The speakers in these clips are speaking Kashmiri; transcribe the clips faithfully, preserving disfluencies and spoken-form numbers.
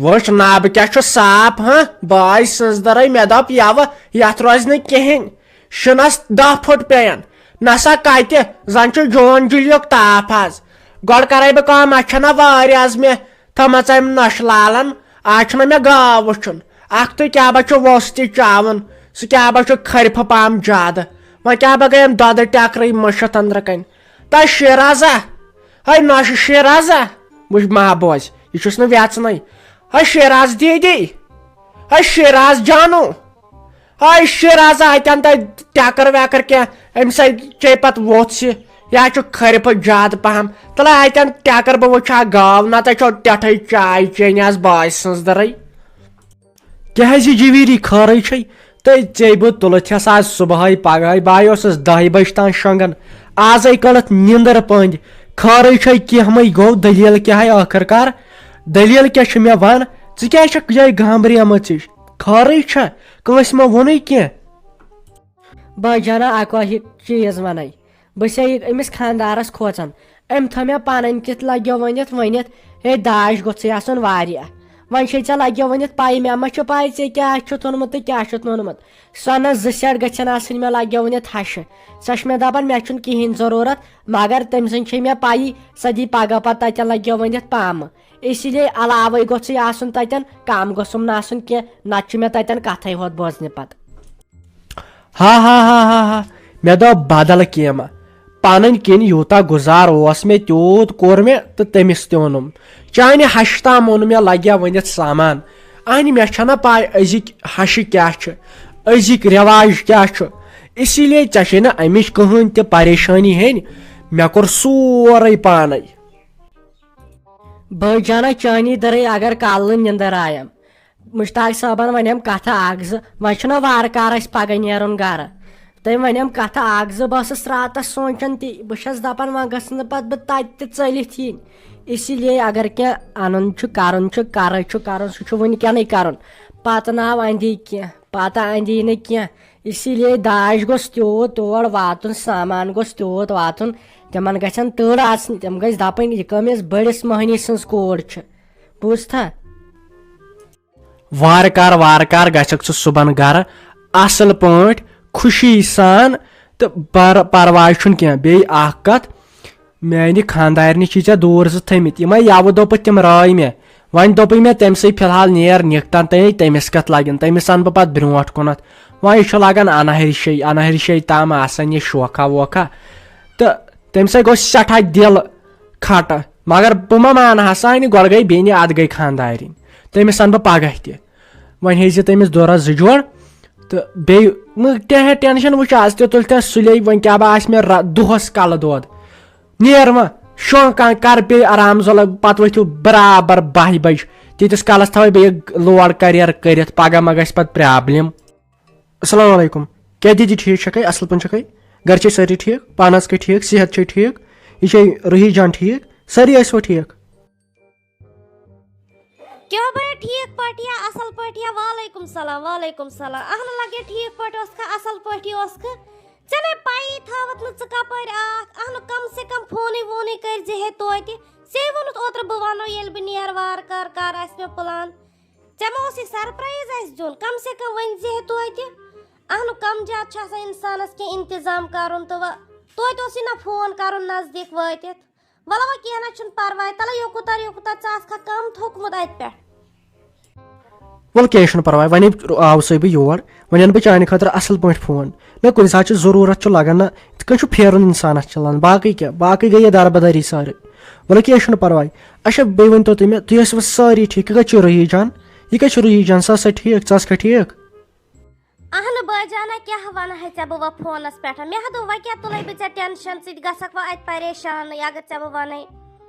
وٕچھ، نبہٕ کیٛاہ چھُ صاف، ہاں؟ بٲے سٕنٛزدرٕے، مےٚ دوٚپ یَوٕ، یَتھ روزِ نہٕ کِہیٖنۍ۔ شِنَس دَہ پھٕٹ پیٚیَن۔ نسا کَتہِ، زَن چھُ جوٗن جُلیُک تاپھ آز۔ گۄڈٕ کَرَے بہٕ کٲم، اَتھ چھَنہ وٲرۍ آز مےٚ تھٲمٕژ أمۍ نۄشہِ لالَن۔ آز چھُنہ مےٚ گاو وٕچھُن۔ اَکھتُے کیٛاہ با چھُ ووٚژھ تہِ چاوُن، سُہ کیٛاہ با چھُ کھرِ پھہٕ پام زیادٕ۔ وۄنۍ کیٛاہ با گٔے أمۍ دۄدٕ ٹٮ۪کرٕے مٔشِتھ أنٛدرٕ کَنۍ۔ تہٕ شیرازا، ہے نۄشہِ شیرازا، وٕچھ ما بوز، یہِ چھُس نہٕ وٮ۪ژنٕے۔ ہے شیراز دیدی، ہے شیراز جانو، ہے شیراز، اَتٮ۪ن تۄہہِ ٹٮ۪کر وٮ۪کر کینٛہہ، اَمہِ سۭتۍ چے پتہٕ ووٚژھ یہِ، یا چھُ کھرِ پھہٕ زیادٕ پہم۔ تلہٕ اَتٮ۪ن ٹٮ۪کر، بہٕ وٕچھٕ ہا گاو، نتہٕ چھو ٹٮ۪ٹھٕے چاے چیٚنۍ آز بٲے سٕنٛز دٔرٕے۔ کیٛاہ حظ یہِ جویٖری خٲرٕے چھے؟ تہٕ ژے بہٕ تُلٕتھ چھَس آز صُبحٲے پگہٲے، بہٕ اوسُس دَہہِ بجہِ تام شۄنٛگان، آزَے کٔڑٕتھ نیٚنٛدٕر پٔنٛدۍ۔ خٲرٕے چھے کینٛہہ مَے گوٚو، دٔلیٖل کیٛاہ ہے ٲخٕر کار؟ دٔلیٖل کیٛاہ چھِ مےٚ وَن؟ ژٕ کیٛازِ چھَکھ یِہوٚے گامبریمٕژ ہِش؟ خٲرٕے چھا؟ کٲنٛسہِ ما ووٚنُے کینٛہہ؟ بٲے جانا، اَکھ چیٖز وَنَے۔ بہٕ چھسے أمِس خانٛدارَس کھوژان۔ أمۍ تھٲو مےٚ پَنٕنۍ کِتھ لَگیو ؤنِتھ، ؤنِتھ، ہے داج گوٚژھُے آسُن واریاہ۔ وۄنۍ چھے ژےٚ لَگیو ؤنِتھ پَے، مےٚ ما چھُ پَے ژےٚ کیٛاہ چھُتھ اوٚنمُت تہٕ کیٛاہ چھُتھ نہٕ اوٚنمُت۔ سۄ نہ زٕ سیٹ گژھن آسٕنۍ مےٚ لَگیو ؤنِتھ ہَشہِ۔ سۄ چھِ مےٚ دَپان مےٚ چھُنہٕ کِہیٖنۍ ضروٗرت، مگر تٔمۍ سٕنٛز چھے مےٚ پَیی، سۄ دی پَگاہ پَتہٕ تَتٮ۪ن لَگیو ؤنِتھ پامہٕ۔ اسی لیے علاوَے گوٚژھُے آسُن تَتٮ۪ن، کَم گوٚژھُم نہٕ آسُن کینٛہہ، نَتہٕ چھُ مےٚ تَتٮ۪ن کَتھَے ہوت بوزنہِ پَتہٕ۔ ہا ہا ہا ہا ہا، مےٚ دوٚپ بدل کینٛہہ ما۔ پنٕنۍ کِنۍ یوٗتاہ گُزار اوس مےٚ تیوٗت کوٚر مےٚ تہٕ تٔمِس تہِ اوٚنُم۔ چانہِ ہشہِ تام اوٚن مےٚ لگیا ؤنِتھ سامان۔ اہنہِ مےٚ چھَنہ پاے أزِکۍ ہشہِ کیٛاہ چھِ، أزِکۍ رٮ۪واج کیٛاہ چھُ۔ اسی لیے ژےٚ چھے نہٕ امِچ کٕہٕنۍ تہِ پریشٲنی ہیٚنۍ، مےٚ کوٚر سورُے پانے۔ بٲے جانا، چٲنی دٔرٕے اگر کالہٕ نِندٕر آیم، مشتاق صٲبن ونیم کتھٕ اکھ زٕ، وۄنۍ چھُنہ وارٕ کارٕ اسہِ پگہہ نیرُن گرٕ۔ تٔمۍ ونیم کتھٕ اکھ زٕ، بہٕ ٲسٕس راتس سونٛچان تی، بہٕ چھس دپان وۄنۍ گٔژھ نہٕ پتہٕ بہٕ تتہِ تہِ ژٔلِتھ یِنۍ۔ اسی لیے اگر کینٛہہ انُن چھُ کرُن چھُ کرے چھُ کرُن، سُہ چھُ وُنکیٚنٕے کرُن۔ پتہٕ نہ آو اندی کینٛہہ، پتہٕ اندی نہٕ کینٛہہ۔ اسی لیے داج گوٚژھ تیوٗت تور واتُن، سامان گوٚژھ تیوٗت واتُن، تِمن گژھن تٔڑ آسٕنۍ، تِم گژھِ دپٕنۍ، یہِ کٔمِس بٔڑِس مٔہنی سٕنٛز کوٗر چھِ۔ بوٗزتھا؟ وارٕ کار وارٕ کار گژھکھ ژٕ صُبحن گرٕ، اصل پٲٹھۍ، خوشی سان، تہٕ پر-، پرواے چھُنہٕ کینٛہہ۔ بیٚیہِ اکھ کتھ، میانہِ خانٛدارنہِ چھِ ژےٚ دوٗر زٕ تھٲمٕتۍ، یِمے یوٕ دوٚپُتھ تِم رٲے مےٚ۔ وۄنۍ دوٚپُے مےٚ تٔمۍ سٕے فی الحال نیر نِکتن تہٕ تٔمِس کتھ لگن، تٔمِس انہٕ بہٕ پتہٕ برونٛٹھ کُنتھ۔ وۄنۍ یہِ چھُ لگان انہرشے انہرشے تام آسان یہِ شوکھا ووکھا، تہٕ تٔمۍ سۭتۍ گوٚو سٮ۪ٹھاہ دِل کھٹہٕ۔ مگر بہٕ ما مانہٕ ہا سانہِ، گۄڈٕ گٔے بیٚنہِ، ادٕ گٔے خانٛدارِنۍ۔ تٔمِس انہٕ بہٕ پگاہ تہِ۔ وۄنۍ ہیٚیہِ زِ تٔمِس دۄرس زٕ جوڑ۔ تہٕ بیٚیہِ مہٕ کیٛاہ ہے ٹینشن، وٕچھ آز تہِ تُلہِ تس سُلے، وۄنۍ کیٛاہ بہٕ آسہِ مےٚ را-، دۄہس کلہٕ دود۔ نیر وۄنۍ، شونٛکان کر پیٚیہِ آرام زۄلہٕ، پتہٕ ؤتھِو برابر باہہِ بجہِ۔ تیٖتِس کالس تھاوے بیٚیہِ لوڈ کریئر کٔرِتھ، پگاہ ما گژھِ پتہٕ پرابلم۔ السلام علیکم۔ کیٛاہ دیدی، ٹھیٖک چھکھے؟ اصل پٲٹھۍ چھکھے؟ گرِ چھے سٲری ٹھیٖک؟ پانس کِتھ ٹھیٖک؟ صحت چھے ٹھیٖک؟ یہِ چھے روحی جان ٹھیٖک؟ سٲری ٲسوا ٹھیٖک؟ کیٛاہ بہٕ ٹھیٖک پٲٹھۍ یا اصل پٲٹھۍ یا؟ وعلیکم سلام، وعلیکم سلام۔ اہنہٕ لگے ٹھیٖک پٲٹھۍ اوسکھا، اصل پٲٹھۍ اوسکھٕ؟ ژےٚ نے پَیی تھٲوَتھ نہٕ ژٕ کَپٲرۍ آکھ۔ اہنہٕ کم سے کم فونٕے وونٕے کٔرۍ زِ ہے توتہِ۔ ژےٚ ووٚنُتھ اوترٕ بہٕ وَنو ییٚلہِ بہٕ نیرٕ وارٕ کارٕ کر آسہِ مےٚ پلان۔ ژےٚ ما اوسُے سرپرایز اَسہِ دیُن؟ کم سے کم ؤنۍ زِ ہے توتہِ۔ اہنہٕ کم زیادٕ چھُ آسان اِنسانَس کینٛہہ انتظام کَرُن تہٕ وۄنۍ توتہِ اوسُے نہ فون کَرُن نزدیٖک وٲتِتھ۔ وَلہٕ وۄنۍ کینٛہہ نہ چھُنہٕ پَرواے، تَلہٕ یوٚکُتار یوٚکُتار ژٕ آسکھا کَم تھوٚکمُت اَتہِ پٮ۪ٹھ۔ وَلہٕ کینٛہہ چھُنہٕ پَرواے، وۄنۍ آوسَے بہٕ یور، وۄنۍ اَنہٕ بہٕ چانہِ خٲطرٕ اَصٕل پٲٹھۍ فون۔ نہ کُنہِ ساتہٕ چھُ ضروٗرت چھُ لَگان، نہ یِتھ کٔنۍ چھُ پھیرُن اِنسانَس چَلان، باقٕے کیٛاہ، باقٕے گٔے یہِ دَربٕدَری سٲرٕے۔ وَلہٕ کینٛہہ چھُنہٕ پَرواے۔ اچھا بیٚیہِ ؤنۍ تو تُہۍ مےٚ، تُہۍ ٲسوٕ سٲری ٹھیٖک؟ یہِ کَتہِ چھُ روحی جان؟ یہِ کَتہِ چھُ روحی جان؟ سۄ ٲسا ٹھیٖک؟ ژٕ ٲسکھا ٹھیٖک؟ اہنہٕ بٲے جانا، کیٛاہ وَنہٕ ہے ژےٚ بہٕ وۄنۍ فونَس پٮ۪ٹھ؟ مےٚ ہا دوٚپ وۄنۍ کیٛاہ تُلَے بہٕ ژےٚ ٹٮ۪نشَن، ژٕ تہِ گژھکھ وۄنۍ اَتہِ پریشانٕے اگر ژےٚ بہٕ وَنَے۔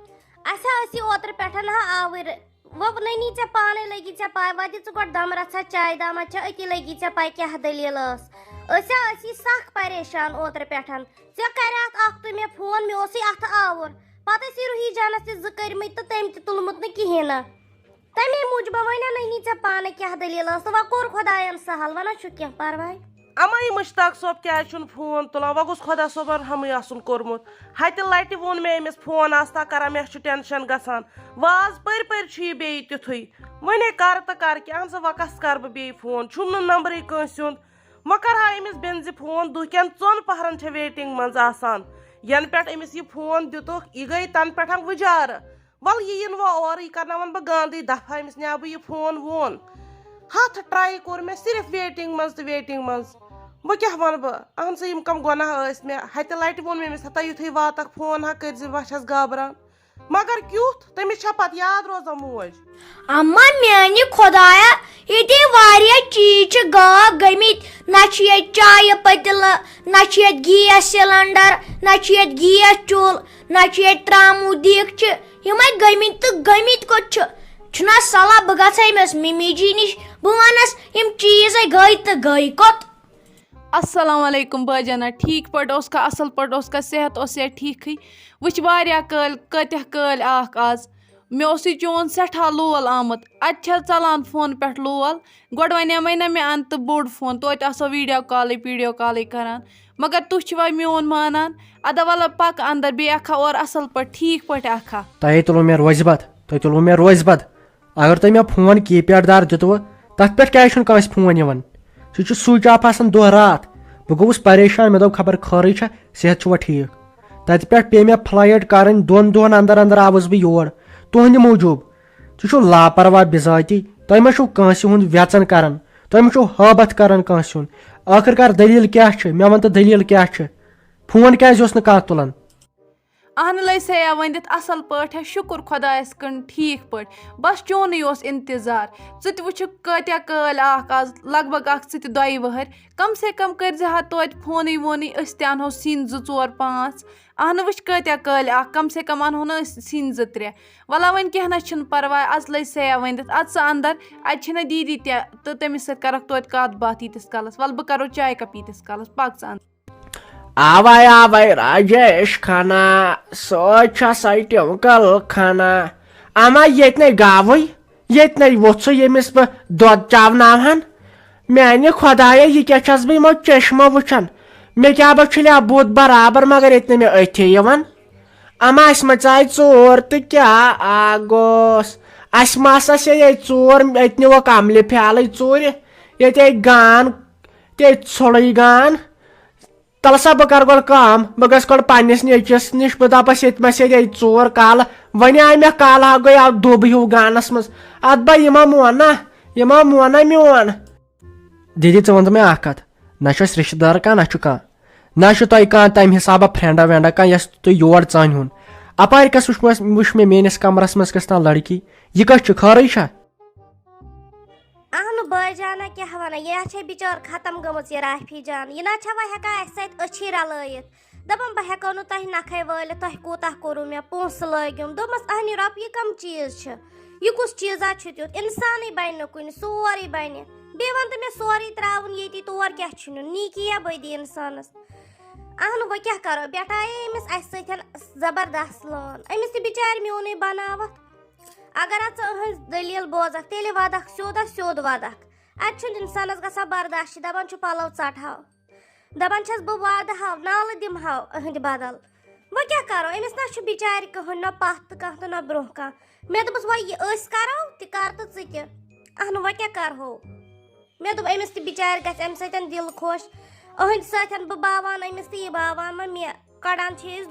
اَسہِ ہا ٲسی اوترٕ پٮ۪ٹھ ہا آوٕرۍ، وۄنۍ نٔنی ژےٚ پانَے لٔگی ژےٚ پَے، وۄنۍ دِ ژٕ گۄڈٕ دَمرَژھا چایہِ دامہ چےٚ، أتی لٔگی ژےٚ پَے کیٛاہ دٔلیٖل ٲس۔ أسۍ ہا ٲسی سَخ پریشان اوترٕ پٮ۪ٹھ۔ ژےٚ کَریاتھ اَکھ تُہۍ مےٚ فون، مےٚ اوسُے اَتھٕ آوُر۔ پَتہٕ ٲسی روحی جانَس تہِ زٕ کٔرمٕتۍ تہٕ تٔمۍ تہِ تُلمُت نہٕ کِہیٖنۍ نہٕ۔ تَمے موٗجوٗب وَنہِ نہ نٔنی ژےٚ پانَے کیٛاہ دٔلیٖل ٲس، تہٕ وۄنۍ کوٚر خۄدایَن سَہَل، وَنہ چھُ کینٛہہ پَرواے۔ اما یہِ مشتاق صٲب کیٛازِ چھُنہٕ فون تُلان؟ وۄنۍ گوٚژھ خۄدا صٲبن رحمٕے آسُن کوٚرمُت۔ ہتہِ لٹہِ ووٚن مےٚ أمِس، فون آستا کران، مےٚ چھُ ٹینشن گژھان۔ وۄنۍ آز پٔرۍ پٔرۍ چھُ یہِ بیٚیہِ تیُتھُے۔ وۄنۍ ہے کر تہٕ کر کیٛاہ؟ اہن سا، وۄنۍ کس کرٕ بہٕ بیٚیہِ فون؟ چھُم نہٕ نمبرٕے کٲنٛسہِ ہُنٛد۔ وۄنۍ کرہا أمِس بینزِ فون، دُہ کٮ۪ن ژۄن پہرن چھےٚ ویٹنگ منٛز آسان۔ ینہٕ پٮ۪ٹھ أمِس یہِ فون دِتُکھ، یہِ گٔے تنہٕ پٮ۪ٹھ وٕجارٕ۔ ول، یہِ یِنہٕ وۄنۍ اورٕ، یہِ کرناوَن بہٕ گاندٕے دفعہ، أمِس نِیاو بہٕ یہِ فون وون۔ ہتھ ٹراے کوٚر مےٚ صرف ویٹنگ منٛز تہٕ ویٹنگ منٛز۔ وۄنۍ کیٛاہ وَنہٕ بہٕ؟ اہن سا، یِم کم گۄناہ ٲسۍ مےٚ۔ ہتہِ لٹہِ ووٚن مےٚ أمِس، ہتا یُتھُے واتکھ فون ہا کٔرۍ زِ، بہٕ چھَس گابران۔ مگر کیُتھ؟ تٔمِس چھا پتہٕ یاد روزان موج؟ اما میانہِ خۄدایا، ییٚتہِ واریاہ چیٖز چھِ غٲب گٔمٕتۍ۔ نہ چھِ ییٚتہِ چایہِ پٔتِلہٕ، نہ چھِ ییٚتہِ گیس سلنڈر، نہ چھِ ییٚتہِ گیس چوٗلہٕ، نہ چھِ ییٚتہِ ترٛاموٗ دیٖگچہِ۔ یِمے گٔمٕتۍ تہٕ گٔمٕتۍ کوٚت چھِ؟ چھُنہ صلاح بہٕ گژھٕ أمِس مِمی جی نِش، بہٕ وَنس یِم چیٖزے گٔے تہٕ گٔے کوٚت؟ السلام علیکم باجانا، ٹھیٖک پٲٹھۍ اوسکھا؟ اَصٕل پٲٹھۍ اوسکھا؟ صحت اوس یا ٹھیٖکھٕے؟ وٕچھ، واریاہ کٲلۍ، کۭتیٛاہ کٲلۍ آکھ آز۔ مےٚ اوسُے چون سٮ۪ٹھاہ لول آمُت۔ اَتہِ چھا ژَلان فونہٕ پٮ۪ٹھ لول؟ گۄڈٕ وَنیمَے نہ مےٚ اَن تہٕ بوٚڑ فون، توتہِ آسو ویٖڈیو کالٕے پیٖڈیو کالٕے کَران۔ مگر تُہۍ چھِوا میون مانان؟ اَدٕ وَلہٕ پَکھ اَندَر، بیٚیہِ اَکھا اورٕ اَصٕل پٲٹھۍ، ٹھیٖک پٲٹھۍ اَکھا۔ تۄہے تُلوٕ مےٚ روزِ بَد، تۄہہِ تُلوٕ مےٚ روزِ بَد۔ اگر تۄہہِ مےٚ فون کیپیڈ دار دِتوٕ، تَتھ پٮ۪ٹھ کیٛازِ چھُنہٕ کٲنٛسہِ فون یِوان؟ سُہ چھُ سُچ آف آسان دۄہ راتھ۔ بہٕ گوٚوُس پریشان، مےٚ دوٚپ خبر خٲرٕے چھا، صحت چھُوا ٹھیٖک؟ تَتہِ پٮ۪ٹھ پیٚیہِ مےٚ فلایٹ کَرٕنۍ، دۄن دۄہَن اندر اندر آوُس بہٕ یور تُہنٛدِ موٗجوٗب۔ ژٕ چھُکھ لاپرواہ بِذٲتی، تۄہہِ ما چھُو کٲنٛسہِ ہُنٛد وٮ۪ژن کران؟ تۄہہِ ما چھُو ہٲبتھ کران کٲنٛسہِ ہُنٛد؟ ٲخٕر کار دٔلیٖل کیٛاہ چھِ؟ مےٚ وَن تہٕ دٔلیٖل کیٛاہ چھِ؟ فون کیٛازِ اوس نہٕ کانٛہہ تُلان؟ اہن لے سیا ؤنِتھ اصل پٲٹھۍ، شُکُر خۄدایس کُن ٹھیٖک پٲٹھۍ۔ بس چونُے اوس انتظار۔ ژٕ تہِ وٕچھُکھ کۭتیاہ کٲلۍ اکھ آز، لگ بگ اکھ ژٕ تہِ دۄیہِ وٕہٕرۍ۔ کم سے کم کٔرۍ زِ ہا توتہِ فونٕے وونٕے، أسۍ تہِ انہو سِنۍ زٕ ژور پانٛژھ۔ اہن وٕچھ کۭتیاہ کٲلۍ اکھ، کم سے کم انہو نہٕ أسۍ سِنۍ زٕ ترٛےٚ۔ ولا وۄنۍ کینٛہہ نہ چھُنہٕ پرواے، از لے سیا ؤنِتھ۔ اژ ژٕ اندر، اتہِ چھِنہ دیٖدی تہِ تہٕ تٔمِس سۭتۍ کرکھ توتہِ کتھ باتھ ییٖتِس کالس۔ ول بہٕ کرو چاے کپ ییٖتِس کالس، پکھ ژٕ اندر۔ آوے آوے راجیش کھنا، سۭتۍ چھا سۄے ٹِوکل کھنا۔ اما ییٚتہِ نے گاوٕے، ییٚتہِ نے ووٚژھُے ییٚمِس بہٕ دۄد چاوناوہن۔ میانہِ خۄدایہ، یہِ کیٛاہ چھَس بہٕ یِمو چشمو وٕچھان؟ مےٚ کیٛاہ بہٕ چھُلیا بُتھ برابر، مگر ییٚتہِ نہٕ مےٚ أتھے یِوان۔ اما اَسہِ ما ژاے ژوٗر تہٕ کیٛاہ آ گوٚس؟ اَسہِ ما آسَس یے ژوٗر، أتۍ نِوکھ عملہِ پھیالٕے ژوٗرِ، ییٚتہِ ٲے گان، تے ژھوٚلٕے گان۔ تَلہٕ سا، بہٕ کَرٕ گۄڈٕ کٲم، بہٕ گژھٕ گۄڈٕ پنٛنِس نیٚچوِس نِش، بہٕ دَپَس، ییٚتہِ ما سیٚدِ اَتہِ ژور کالہٕ، وۄنۍ آے مےٚ کالہٕ اَکھ گٔے اَکھ دُب ہیوٗ گانَس منٛز، اَتھ با یہِ ما مونہ، یہِ ما مونہ میون۔ دیٖدی، ژٕ وَن تہٕ مےٚ اَکھ کَتھ، نہ چھُ اَسہِ رِشتہٕ دار کانٛہہ، نہ چھُ کانٛہہ، نہ چھُ تۄہہِ کانٛہہ تَمہِ حِسابہٕ فرٛٮ۪نٛڈا وٮ۪نٛڈا کانٛہہ، یۄس تُہۍ یور ژٲنۍ ہُن۔ اَپارِ کَس وٕچھ مےٚ، وٕچھ مےٚ میٛٲنِس کَمرَس منٛز کِس تام لٔڑکی، یہِ کَس چھِ؟ خٲرٕے چھا؟ اہنُو بٲے جانا، کیٛاہ وَنان، یہِ ہا چھے بِچٲر ختم گٔمٕژ، یہِ رافی جان۔ یہِ نہ چھا وۄنۍ ہٮ۪کان اَسہِ سۭتۍ أچھی رَلٲیِتھ۔ دَپان، بہٕ ہٮ۪کو نہٕ تۄہہِ نَکھَے وٲلِتھ، تۄہہِ کوٗتاہ کوٚروٕ مےٚ، پونٛسہٕ لٲگِم۔ دوٚپمَس، اہنہِ رۄب، یہِ کَم چیٖز چھِ؟ یہِ کُس چیٖزا چھُ تیُتھ؟ اِنسانٕے بَنہِ نہٕ کُنہِ، سورُے بَنہِ۔ بیٚیہِ وَن تہٕ مےٚ، سورُے ترٛاوُن ییٚتی، تور کیٛاہ چھُ نیُن؟ نیٖکی یا بدی اِنسانَس؟ اہنُو، وۄنۍ کیٛاہ کَرو؟ بیٹھایے أمِس اَسہِ سۭتۍ زبردست لٲن۔ أمِس تہِ بِچارِ میونُے بَناوَتھ۔ اگر ژٕ أہنٛز دٔلیٖل بوزکھ، تیٚلہِ وَدَکھ سیوٚد ہا سیوٚد وَدَکھ۔ اَتہِ چھُنہٕ اِنسانَس گژھان برداشٕے، دَپان چھُ پَلو ژَٹہٕ ہاو۔ دَپان چھَس بہٕ وَدٕ ہاو، نالہٕ دِمہٕ ہاو أہنٛدِ بدل۔ وۄنۍ کیٛاہ کَرو؟ أمِس نہ چھُ بِچارِ کٕہٕنۍ، نہ پَتھ تہٕ کانٛہہ تہٕ نہ برٛونٛہہ کانٛہہ۔ مےٚ دوٚپُس، وۄنۍ یہِ أسۍ کَرو تہِ کَر تہٕ ژٕ تہِ۔ اَہنُو، وۄنۍ کیٛاہ کَرہو؟ مےٚ دوٚپ، أمِس تہِ بِچارِ گژھِ اَمہِ سۭتۍ دِل خۄش۔ أہنٛدِ سۭتۍ بہٕ باوان أمِس تہٕ یہِ باوان ما مےٚ۔ کَڑان چھِ أسۍ